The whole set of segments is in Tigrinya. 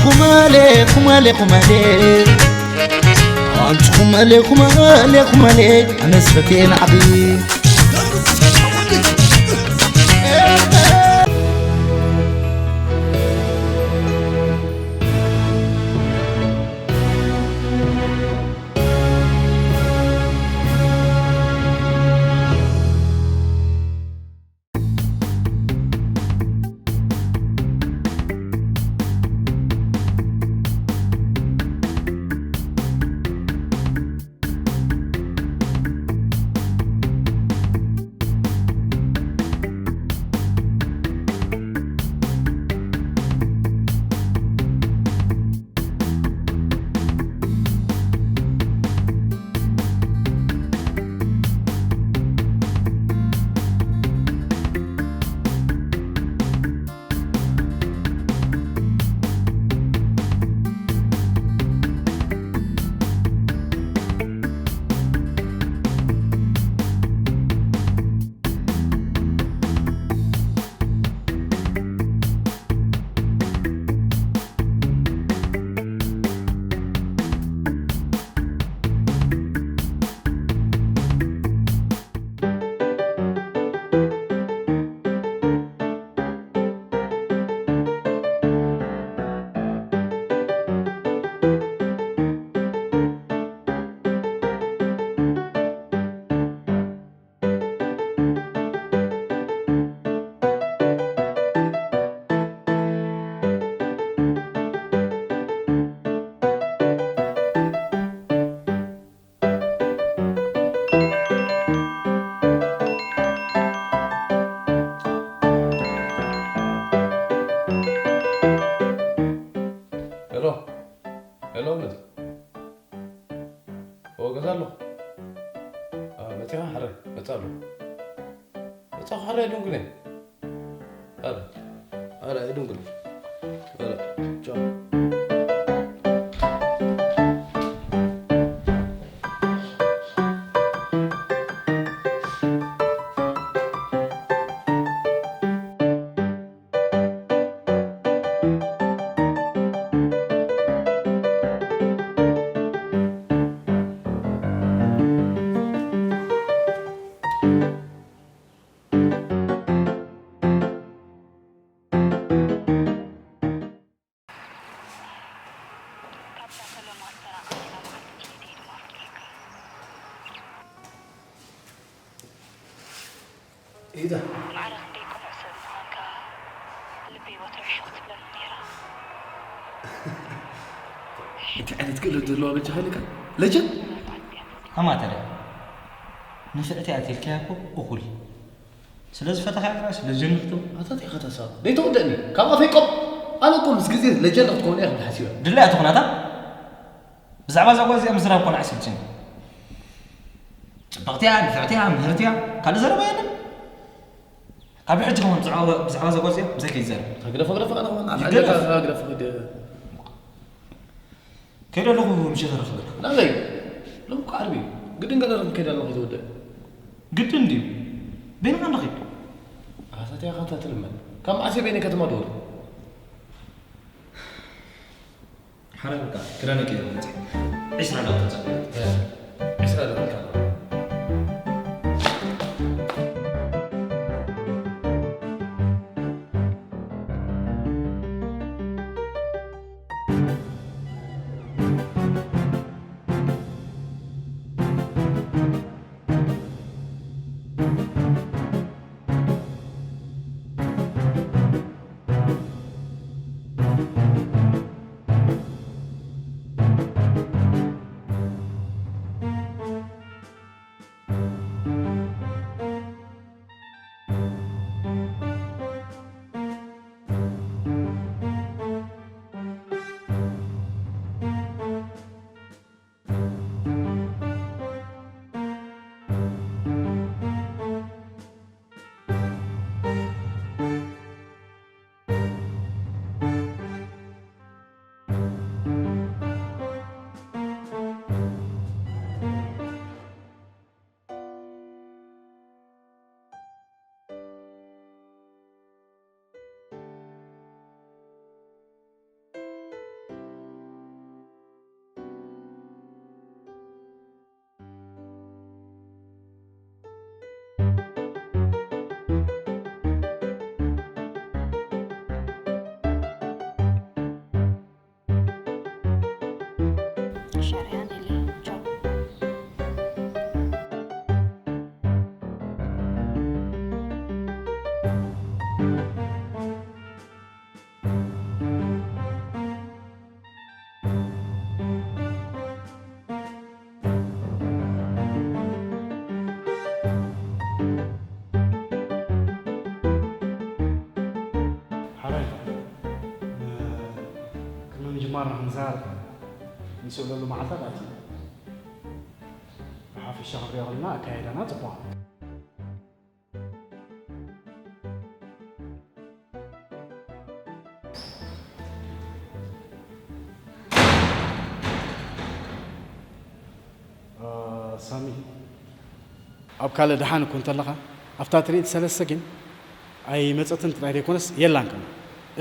ኹመሌ ኹመሌ ኹመሌ ኣንቲ ኹመሌ ኹመሌ ኹመሌ ኣነስ ፈቴ ንዓዲ። ሄሎ፣ ሄሎ፣ እውነት? ኦ፣ ገዛ ኣለኹ። አ፣ መጺኻ? ሕረ፣ መጻ ኣለኹ። መጻኹ፣ ሕረ፣ ኣይድንጉን እየ። ኣረ፣ ኣረ፣ ኣይድንጉን። ኣረ፣ ቻው። ኢዳ። ማዕረ ክንደይ ቅኑዕ ሰብ ምዃንካ ልበይ ወትሩ ዕሽቕ ትብለኒ ነይራ። እንታይ ዓይነት ክእለት ዘለዋ በጃኻ ኢልካ? ለጀንድ? ኣማተር እያ። ንፍዕቲ ኣትልካያ እኮ እኹል። ስለ ዝፈተኻ ኢልካ ለጀንድ ክትብል? ኣታ እንታይ ኢኻ ተሳብ? ዘይተወደእኒ። ካብ ኣፈይ ቆም። ኣነ እኮ ምስ ግዜ ለጀንድ ክትከውን እያ ክብል ሓሲበ። ድላያ ትኹናታ? ብዛዕባ እዛ ጓል እዚኣ ምዝራብ ኮነ ኣሰልችኒ። ጽብቕቲ እያ፣ ንፍዕቲ እያ፣ ምህርቲ እያ፣ ካልእ ዘረባ የለን። ካብ ሕጂ ከማን ብዛዕባ፣ ብዛዕባ እዛ ጓል እዚኣ ምሳይ ከይትዛረብ። ግደፎ፣ ግደፎ፣ ኣነ ከማን ኣብ ይገደፍ። ዕለታ ግደፎ፣ ግደ-፣ ከይደ ኣለኹ ምሸት ረኽበና። ናበይ? ሎም እኮ ዓርቢ እዩ። ግድን ገለ ረኽብ ከይደ ኣለኹ ይትወደእ። ግድን ድዩ? በይንኻ ንኺድ። ኣታ እቲኣ ኻታ ትልመድ። ካብ መዓስ እየ በይነይ ከተማ ድወል? ሓረ በቃ፣ ክዳነይ ቀይረ መጽእ። ዒስራ ደቂቃ ጸበየ። ዒስራ ደቂቃ። ሻርያ ነሊ ቻው። ሓራይ፣ ቅድሚ ምጅማርና ክንዛረብ ንስእለሉ መዓልታት ኣትዩ። ብሓፈሻ ክንሪኦ ከለና ኣካያይዳና ጽቡቕ። ሳሚ፣ ኣብ ካልእ ደሓን እኮ እንተለኻ፣ ኣብታ ትርኢት ሰለስተ ግን ኣይመጸትን ጥራይ ዘይኮነስ የላን ከማን።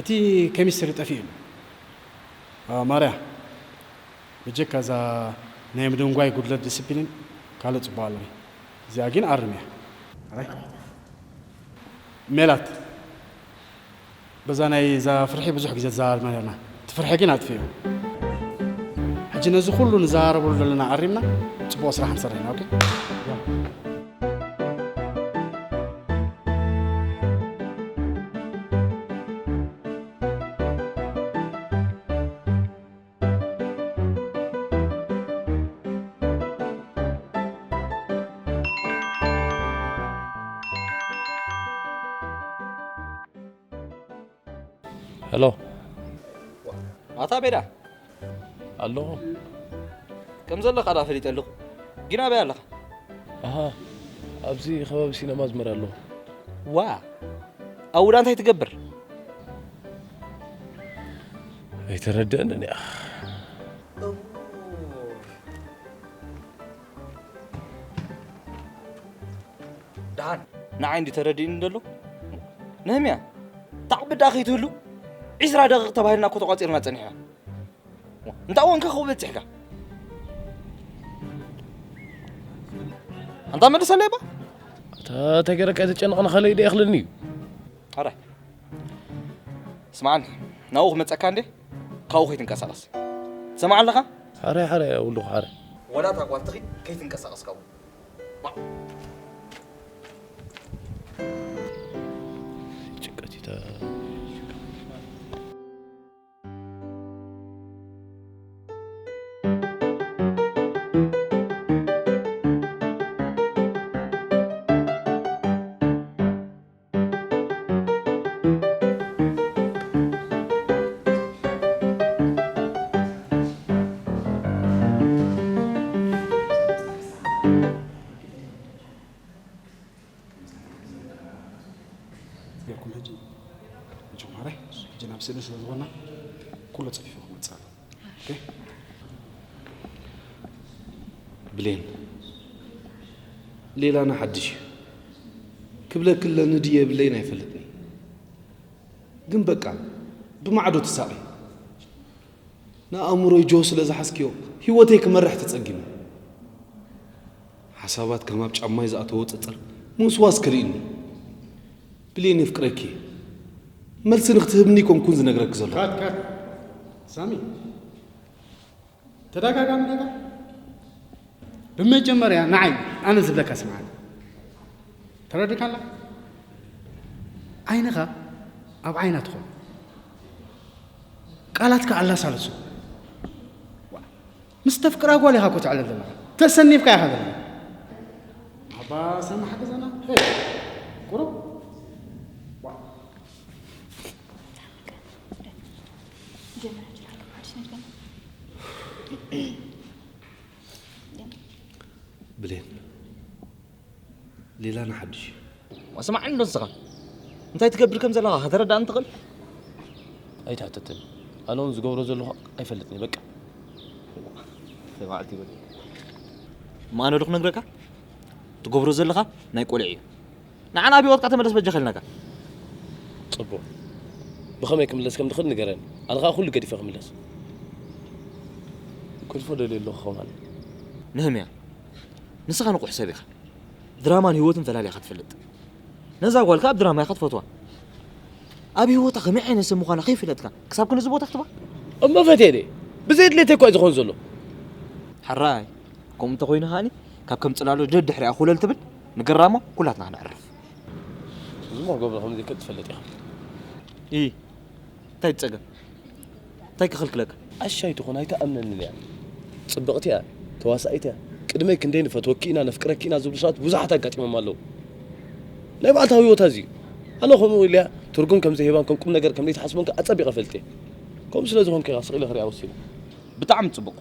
እቲ ኬሚስትሪ ጠፊኡ እዩ። ማርያ፣ ብጀካ እዛ ናይ ምድንጓይ ጉድለት ዲስፕሊን ካልእ ጽቡቕ ኣለኒ። እዚኣ ግን ኣርምያ። ሜላት፣ በዛ ናይ እዛ ፍርሒ ብዙሕ ግዜ ተዘራርብና ነርና። እቲ ፍርሒ ግን ኣጥፊኡ። ሕጂ ነዚ ኩሉ ንዘራረበሉ ዘለና ኣሪምና ጽቡቕ ስራሕ ንሰርሕ ኢና። ኦኬ? ሄሎ። ኣታ ቤዳ ኣለኹ። ከም ዘለኻ ዳ ፈሊጠ ኣለኹ። ግን ኣበይ ኣለኻ? ኣሃ፣ ኣብዚ ከባቢ ሲነማ ኣዝመራ ኣለኹ። ዋ፣ ኣብኡ ዳ እንታይ ትገብር? ኣይተረድአንን እያ። ደሓን ንዓይ እንዲ ተረዲእኒ ደሎ። ነህምያ፣ ታዕቢ ደኣ ከይትህሉ ዒስራ ደቂቕ ተባሂልና እኮ ተቋጺርና ጸኒሕና። እንታይ ወንካ ከው በጺሕካ? ኣንታ መልሰለይ ባ። እታ ተገረካ ተጨነቕ ንኸለይ ዶ ይኽልኒ እዩ? ኣረ ስማዓኒ፣ ናብኡ ክመጸካ እንዴ ካብኡ ከይትንቀሳቐስ ትሰማዕ ኣለኻ? ሓራይ ሓራይ ኣውልኹ ሓራይ። ወላ እታ ጓል ትኺድ ከይትንቀሳቐስ ካብኡ። ጭቀቲታ ጌርኩም ሕጂ ሕጂ ማራይ ሕጂ ናብ ስእሊ ስለ ዝኾና ኩሎ ጽፊፉ ክመጽእ ኣለዎ። ኦኬ? ብሌን ሌላና ሓድሽ እዩ ክብለኪ ኣለኒ ድየ የብለይን ኣይፈልጥን ግን በቃ ብማዕዶ ትሳቐይ ንኣእምሮይ ጆ ስለ ዝሓዝክዮ ህይወተይ ክመርሕ ተጸጊመ ሓሳባት ከም ኣብ ጫማይ ዝኣተዎ ጸጸር ምውስዋስ ከሊኡኒ ብሌን የፍቅረኪ እየ መልሲ ንክትህብኒ ኣይኮንኩን ዝነግረኪ ዘለኹ ካት ካት ሳሚ ተደጋጋሚ ነገር ብመጀመርያ ንዓይ ኣነ ዝብለካ ስምዓኒ ተረዲካላ ዓይንኻ ኣብ ዓይና ትኾን ቃላትካ ኣላሳልሶ ምስ ተፍቅራ ጓል ኢኻ እኮ ትዕለል ዘለኻ ተሰኒፍካ ኢኻ ዘለኻ ኣባ ሰማሕ ገዛና ቁሩብ ብሌን ሌላ ንሓድሽ እዩ ስማዕኒ ዶ ንስኻ እንታይ ትገብር ከም ዘለኻ ከተረዳእኒ ትኽእል ኣይትሕተተኒ ኣነ እውን ዝገብሮ ዘለኹ ኣይፈልጥን በቃ እማ ኣነ ዶ ክነግረካ ትገብሮ ዘለኻ ናይ ቆልዕ እዩ ንዓና ኣብ ህይወትካ ተመለስ በጃኻ ኢልናካ ፅቡቕ ብኸመይ ክምለስ ከም ትኽእል ንገረኒ ኣነ ከዓ ኩሉ ገዲፈ ክምለስ ክድፎ ደልየ ኣለኹ ክኸውን ኣለኒ ነህምያ ንስኻ ንቑሕ ሰብ ኢኻ ድራማን ህይወትን ፈላሊኻ ትፈልጥ ነዛ ጓል ከዓ ብድራማ ኢኻ ትፈትዋ ኣብ ህይወታ ከመይ ዓይነት ሰብ ምዃና ከይፈለጥካ ክሳብ ክንዚ ቦታ ክትባ እሞ ፈትየ ድየ ብዘይ ድሌተይ እኳ እዩ ዝኾን ዘሎ ሕራይ፣ ከምኡ እንተኾይኑ ከኣኒ ካብ ከም ጽላሎ ደድሕሪኣ ኮለል ትብል ንገራሞ ኩላትና ክነዕርፍ። እዚ እሞ ክገብሮ ከም ዘይክእል ትፈልጥ ኢኻ። ኢ፣ እንታይ ጸገም? እንታይ ክኽልክለካ? ኣሻይ ትኾን ኣይትኣምነንን እያ። ጽብቕቲ እያ፣ ተዋሳኢት እያ። ቅድመይ ክንደይ ንፈትወኪ ኢና፣ ነፍቅረኪ ኢና ዝብሉ ሰባት ብዙሓት ኣጋጢሞም ኣለዉ። ናይ ባዕልታ ህይወታ እዚ እዩ። ኣነ ከምኡ ኢለያ ትርጉም ከም ዘይህባን ከም ቁም ነገር ከም ዘይትሓስቦን ከኣ ኣጸቢቐ እፈልጥ እየ። ከምኡ ስለ ዝኾንኩ እየ ስቕ ኢለ ክሪኣ ወሲነ። ብጣዕሚ ጽቡቕ።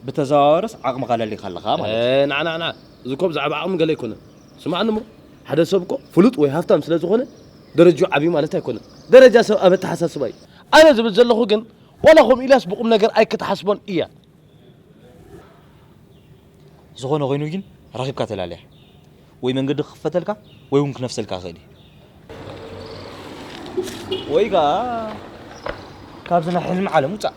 ብተዘዋዋርስ ዓቕምኻ ለሊኻ ኣለኻ ማለት እዩ። እ፣ ንዓ፣ ንዓ፣ ንዓ። እዚ እኮ ብዛዕባ ዓቕሚ ገለ ኣይኮነን። ስማዕኒ እሞ፣ ሓደ ሰብ እኮ ፍሉጥ ወይ ሃፍታም ስለ ዝኾነ ደረጃኡ ዓብዩ ማለት ኣይኮነን። ደረጃ ሰብ ኣብ ኣተሓሳስባ እዩ። ኣነ ዝብል ዘለኹ ግን፣ ዋላ ከምኡ ኢላስ ብቁም ነገር ኣይክትሓስቦን እያ። ዝኾነ ኮይኑ ግን ረኺብካ ተላልያ። ወይ መንገዲ ክኽፈተልካ ወይ እውን ክነፍሰልካ ይኽእል እዩ። ወይ ከኣ ካብዚ ናይ ሕልሚ ዓለም ውጻእ።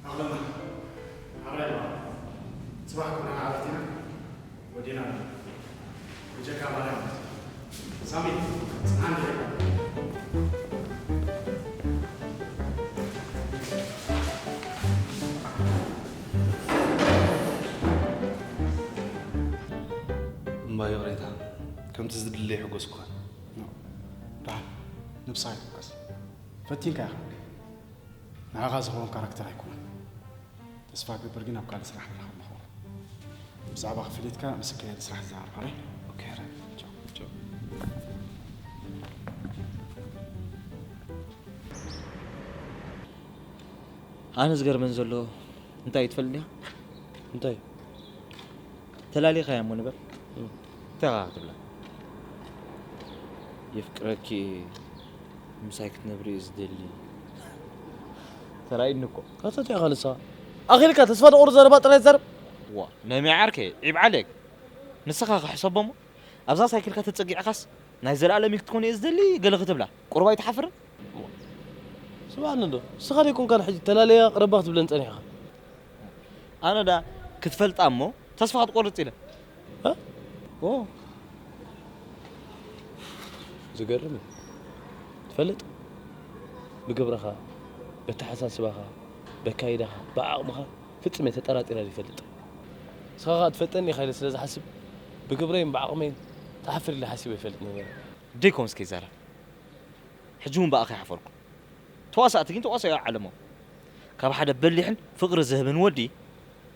ኣቕለማ፣ ሓራይ ኣለዋ። ጽባሕ ኮነ ዓረፍቲና ወዲና ኣለና። በጀካ ማርያም። ሳሚ፣ ጽንዓኒ ደቂቃ። እምባ ይቕሬታ፣ ከምቲ ዝድለ ይሕጎስኩኻን። ኖ፣ ደሓን፣ ነብስኻ ይትወቀስ። ፈቲንካ ኢኻ። ንዓኻ ዝኸውን ካራክተር ኣይኮነን። ተስፋ እገብር ግን ኣብ ካልእ ስራሕ ንራኸብ ንኸውን። ብዛዕባ ክፍሊትካ ምስ ኣካያዲ ስራሕ ተዘራረብ፣ ሓራይ? ኦኬ፣ ሓራይ። ቻው። ቻው። ኣነ ዝገርመን ዘሎ እንታይ እዩ ትፈልጥ ዲኻ? እንታይ? ተላሊኻያ እሞ ንበር። እም። እንታይ ኢኻ ክትብላ? የፍቅረኪ እየ፣ ምሳይ ክትነብሪ እየ ዝደሊ። ተራእዩኒ እኮ። ካታ እንታይ ኢኻ ንስኻ? ኣኺልካ ተስፋ ዝቖርጽ ዘረባ ጥራይ ትዛረብ? ዋ፣ ነሚያ ዓርከይ፣ ዒብ ዓሌክ። ንስኻ ክሕሰቦ እሞ፣ ኣብዛ ሳይክልካ ተጸጊዕካስ፣ ናይ ዘለኣለም እዩ ክትኮን እየ ዝደሊ ገለ ክትብላ። ቁሩብ ኣይትሓፍርን? ስምዓኒ እንዶ፣ ንስኻ ደይኮንካን ሕጂ ተላለያ ቅረባ ክትብለን ጸኒሕካ። ኣነ ደኣ ክትፈልጣ እሞ ተስፋ ክትቆርጽ ኢለ። እ? ኦ። ዝገርም እዩ። ትፈልጥ? ብግብርኻ፣ በተሓሳስባኻ፣ በካይዳኻ፣ ብዓቕምኻ ፍጹም እየ ተጠራጢረ ዘይፈልጥ። ንስኻ ኸኣ ትፈልጠኒ ኢኻ ኢለ ስለ ዝሓስብ፣ ብግብረይን ብዓቕመይን ትሓፍር ኢለ ሓሲበ ይፈልጥ ነይረ። ደይኮንስ ከይዛረብ። ሕጂ እውን ብኣኻ ኣይሓፈርኩን። ተዋሳእቲ ግን ተዋሳኢ ዓለሞም። ካብ ሓደ በሊሕን ፍቕሪ ዝህብን ወዲ፣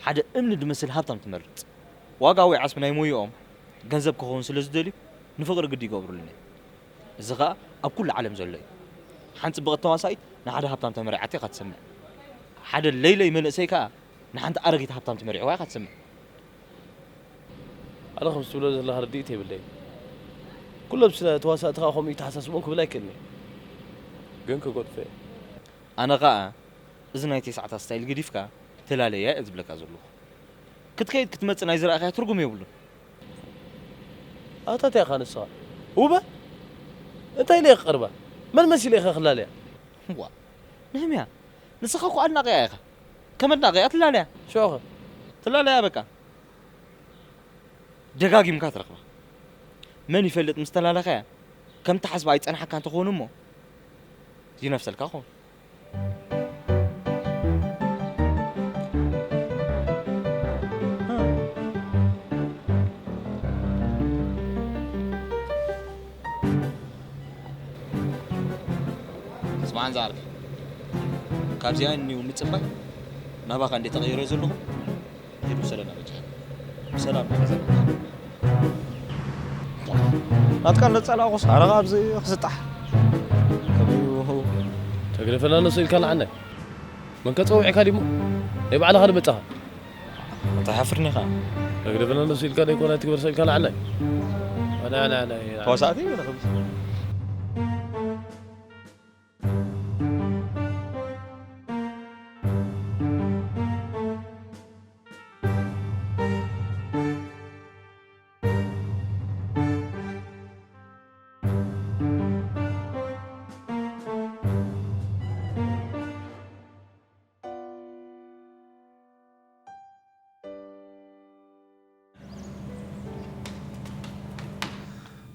ሓደ እምኒ ዝመስል ሃብታም ትመርጽ። ዋጋ ወይ ዓስቢ ናይ ሞይኦም፣ ገንዘብ ክኸውን ስለ ዝደልዩ፣ ንፍቕሪ ግዲ ይገብሩሉን እዮም። እዚ ኸኣ ኣብ ኩሉ ዓለም ዘሎ እዩ። ሓንቲ ጽብቕቲ ተዋሳኢት ንሓደ ሃብታም ተመሪዓቶ ኢኻ ትሰምዕ። ሓደ ለይለይ መንእሰይ ከኣ ንሓንቲ ኣረጊት ሃብታም ተመሪዕዋ ኢኻ ትሰምዕ። ኣነ ከምዚ ትብሎ ዘለኻ ርድኢት የብለይን። ኩሎም ስነ ተዋሳእቲ ኸኣ ከምኡ ይተሓሳስብኦም ክብል ኣይክእልን እየ። ግን ክገድፎ እየ። ኣነ ኸኣ እዚ ናይ ተስዓታት ስታይል ገዲፍካ ተላለያ እየ ዝብለካ ዘለኹ። ክትከይድ ክትመጽእ ናይ ዝረኣኻያ ትርጉም የብሉን። ኣታ እንታይ ኢኻ ንስኻ? ውበ? እንታይ ኢለ እየ ክቐርባ? መን መሲለ ኢኻ ክላለያ? ዋ፣ ነህምያ፣ ንስኻ እኮ ኣድናቒያ ኢኻ። ከም ኣድናቒያ ትላለያ። ሽዑኸ? ትላለያ በቃ። ደጋጊምካ ትረኽባ። መን ይፈልጥ ምስ ተላለኻያ፣ ከም ትሓስባ ኣይጸንሓካ እንተኾይኑ እሞ፣ ይነፍሰልካ ኾን። ስምዓን ዝዓርከይ፣ ካብዚኣ እኒው ምጽባይ ናባኻ እንዴ ተቐይረ ዘለኹ? ሂዱ ሰለና በጃ። ሰላም ናበዛ። ናትካ እንደ ጸላእኩስ፣ ኣረ ኣብዚ ክስጣሕ። ከመይ እዩ? ተግደፈና ነሱ ኢልካ ንዓናይ። መን ከጸውዕካ ዲሞ? ናይ ባዕልኻ ድመጻኻ። እንታይ ሓፍርኒ ኢኻ? ተግደፈና ነሱ ኢልካ ደይኮነ ትግበር ሰው ኢልካ ንዓናይ። ኣና፣ ኣና፣ ኣና፣ ኣና። ተዋሳእቲ ይበለ ከምዚ።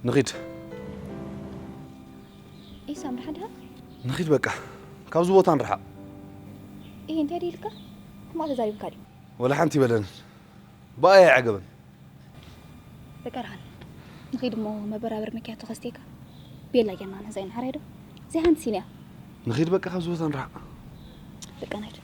ንኺድ። ኢሳም፣ ደሓን ዲኻ? ንኺድ በቃ። ካብዚ ቦታ ንርሓቕ። እየ እንታይ ደይልካ? ሕማቕ ተዛሪብካ ድዩ? ወላ ሓንቲ ይበለንን። ብኣይ ኣይዓገበን። በቃ ደሓን። ንኺድ እሞ መበራበር መኪያቶ ከስቴካ። ቤላ ጌርና ነዛ ኢና ሓራይ ዶ? ዘይሓንቲ ሲንያ። ንኺድ በቃ ካብዚ ቦታ ንርሓቕ። በቃ ናይድ።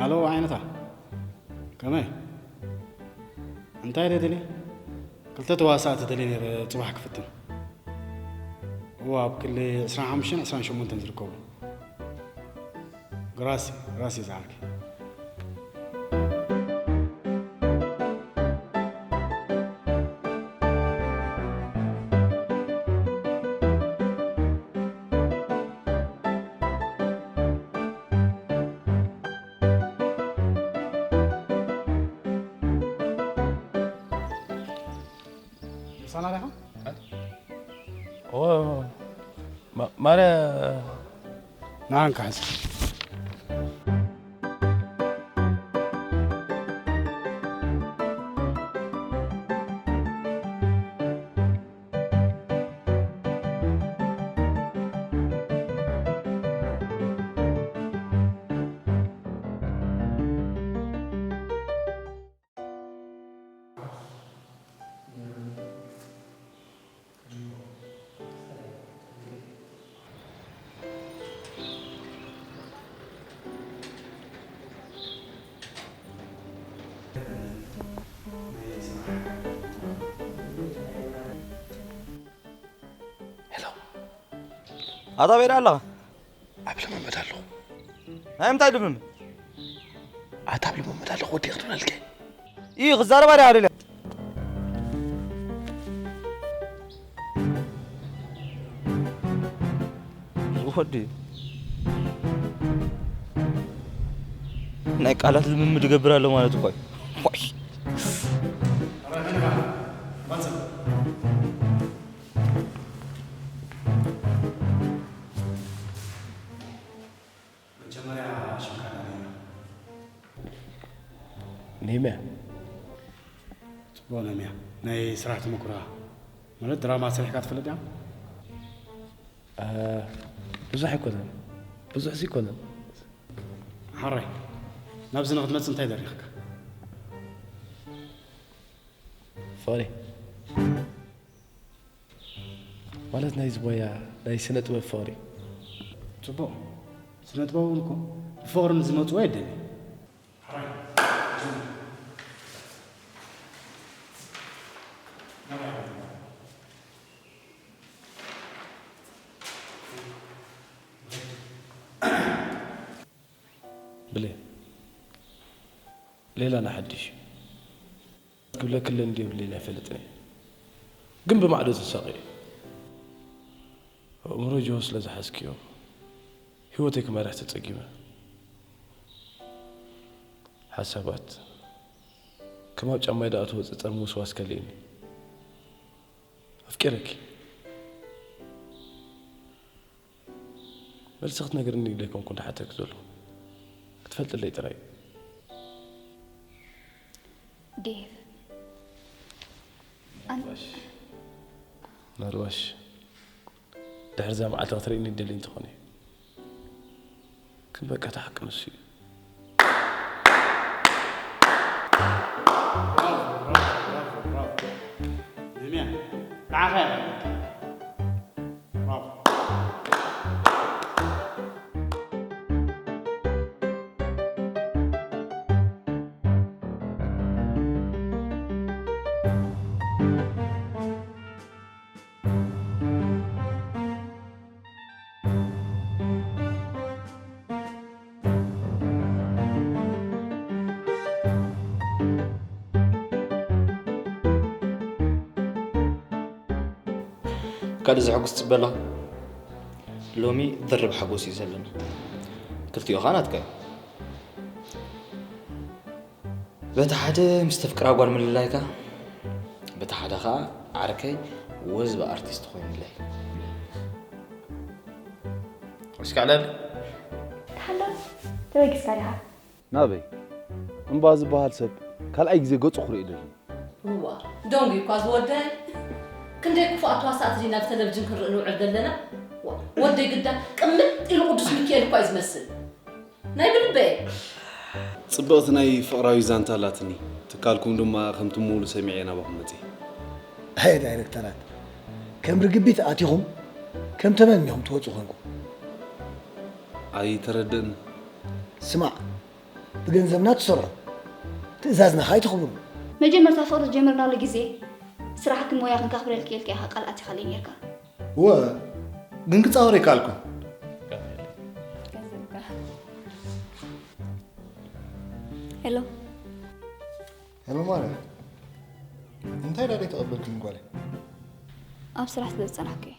ኣሎ ዓይነታ ከመይ እንታይ ደደሊ ክልተ ተዋሳእቲ ደሊ ነረ ጽባሕ ክፍትን እዋ ኣብ ክሊ ዕስራን ሓሙሽተን ዕስራን ሸሞንተን ዝርከቡ ግራሲ ግራሲ ዝዓርኪ ምሳና ዲኻ? እወ፣ ማ- ማረ ንዓንካ ሕዚ ኣታ ቤዳ ኣለኻ? ኣብ ልምምድ ኣለኹ። ናይ ምንታይ ልምምድ? ኣታ ኣብ ልምምድ ኣለኹ ወዲ ክትብለልከ? እዩ ክዛረባ ዲያ ኣደልያ? ወዲ ናይ ቃላት ልምምድ እገብር ኣሎ ማለት እኮ እዩ። ዋይ። መጀመርያ ሽምካ ዳርያ ኔምያ ጽቡቕ ነምያ ናይ ስራሕ ተመኩራ ማለት ድራማ ሰሪሕካ ትፈልጥ ያ ብዙሕ ኣይኮነን ብዙሕ ሲ ኣይኮነን ሓራይ ናብዚ ንክትመጽእ እንታይ ደሪኽካ ፍቕሪ ማለት ናይ ዝሞያ ናይ ስነ ጥበብ ፍቕሪ ጽቡቕ ስነ ጥበብ እውን እኮ ብፍቕሪ ንዝመጽዎ የደሊ ብሌን ሌላ ንሓድሽ እዩ ክብለክለ እንዲ የብለይን ኣይፈልጥን እየ ግን ብማዕዶ ተሳቒ ኣእምሮ ጆ ስለ ዝሓዝክዮ ህይወተይ ክመርሕ ተጸጊመ ሓሳባት ከም ኣብ ጫማይ ደኣ ተወጽእ ጸርሚ ውስዋስ ከልእኒ ኣፍቂረኪ መልሲ ክትነግርኒ ኢለ ኮንኩ እንዳሓተክ ዘሎ ክትፈልጥለይ ጥራይ ዴቭ ኣን- ምናልባሽ ድሕሪ እዛ መዓልቲ ክትርእይኒ ይደሊ እንተኾነ ግን በቃ እቲ ሓቂ ንሱ እዩ ነምያ ንዓኻ እያ ካልእ ዘሐጉስ ትጽበ ኣለኻ? ሎሚ ድርብ ሓጎስ እዩ ዘለና። ክልቲኡ ኸኣ ናትካ እዩ። በቲ ሓደ ምስ ተፍቅራ ጓል ምልላይካ፣ በቲ ሓደ ኸኣ ዓርከይ ወዝቢ ኣርቲስት ኮይኑለይ። እስካዕ ለሊ ተሓሎ ተበጊስካ ዲኻ? ናበይ? እምባ ዝበሃል ሰብ ካልኣይ ግዜ ገጹ ክርኢ ደሊ። እዋ ደንጉ እኳ ዝወደይ ክንደይ ክፉኣት ተዋሳእቲ ዲና ብተለቭጅን ክንርኢ ንውዕል ዘለና። ዋ፣ ወደይ ግዳ ቅምጥ ኢሉ ቅዱስ ሚካኤል እኳ እዩ ዝመስል። ናይ ብልበ ጽብቕቲ ናይ ፍቕራዊ ዛንታ ኣላትኒ። ትካልኩም ድማ ከምቲ ሙሉ ሰሚዐ ናባኹም መጺእ። ኣየ ዳይረክተራት ከም ርግቢት ኣቲኹም ከም ተመን ኢኹም ትወፁ ኮንኩም። ኣይተረድእን። ስማዕ ብገንዘብና ትሰርሑ ትእዛዝና ከኣ ኣይተኽብሩ። መጀመርታ ፍቕሪ ዝጀመርናሉ ግዜ ስራሕክን ሞያኽን ከኽብረልኪ ኢልካ ኢኻ ቃል ኣቲኻለይ ነርካ። እወ ግን ክጻወር ኣይከኣልኩን። ሄሎ ሄሎ ማርያም እንታይ ዳ ተቐበልክኒ ጓለይ? ኣብ ስራሕ ስለ ዝጸናሕኩ እየ።